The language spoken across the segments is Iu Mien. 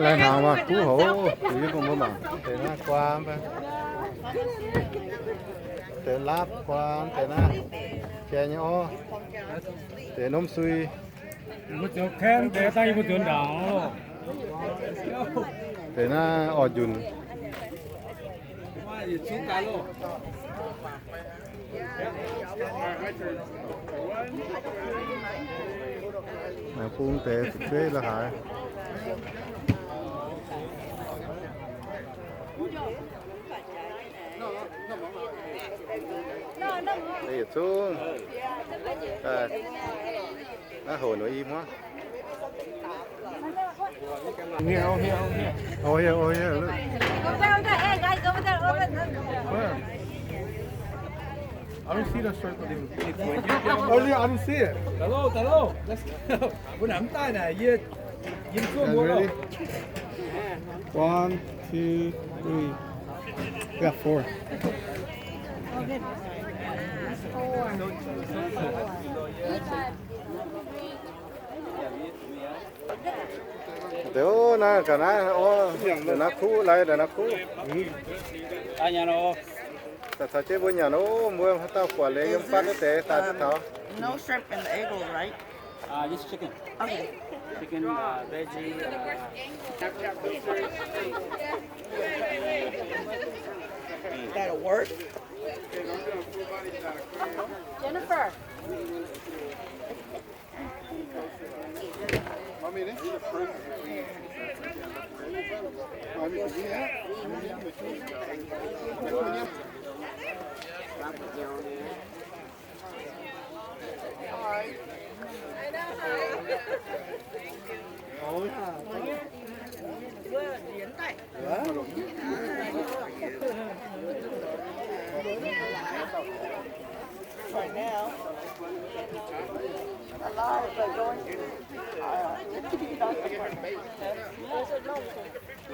Lai hnaangx maah, kuv houc, yie mbuo mangc deix naaiv guaa, deix laapv guaa, deix naaiv jai nyei orv, deix norm sui, deix naaiv orv njunc. Mangc bung deix fu'jueiv la'haaix. Yietc zungv naaiv hoc nor i hmuangv. Over here, over here, over here. Look. Over there, over there. Hey, guys, over there, over there. Where? I don't see the circle. Earlier, I don't see it. Hello, hello. Let's go. Mbuo naaic mv daaih naaic, yie, yie zuov mbuo. Ready? One, two, three. We got four. Deix naaiv ga'naaiv orv, da'naaiv kuv lai, da'naaiv kuv. Daaih caux jienv mbuo nyanc orv, mbuo haaix dauh buatc liuz yiem fatv wuov deix daaih duqv taux. No shrimp in the egg roll, right? Uh, just chicken. Okay. Chicken, uh, veggie, uh, That'll work. Jennifer. Right now, a lot of the going to, uh,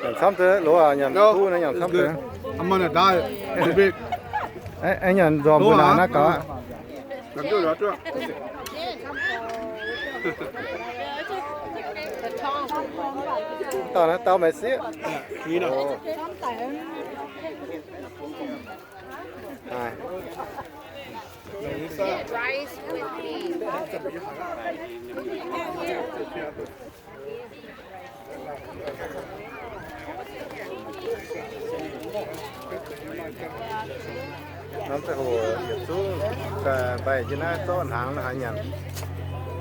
Nyanc camv deix, loz aac, nyanc kuv naaiv nyanc camv deix. I'm gonna die. Too big. Aengx nyanc nzormc mbuo naaic naaiv gaax. Dauh naaiv dauh maiv sieqv. Rice with me. Norm deix hoc yietc zungv mbaih jienv naaiv zorqv hnaangx haaix nyanc,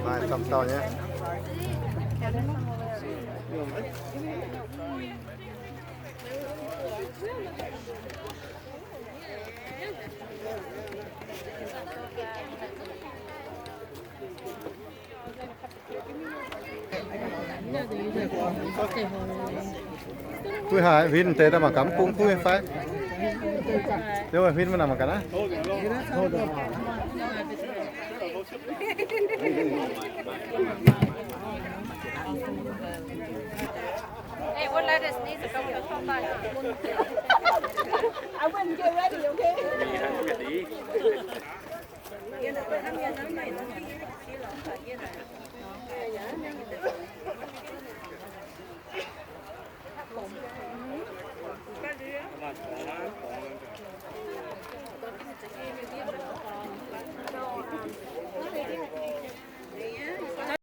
maaih camv dauh nyei. Kuv haiz huin deix daaih mangc gaax mv bung kuv nyei fai. Liuz huin mv nangc mangc gaax naaiv. Hey, one letter sneeze, don't talk about it. I wouldn't get ready, okay?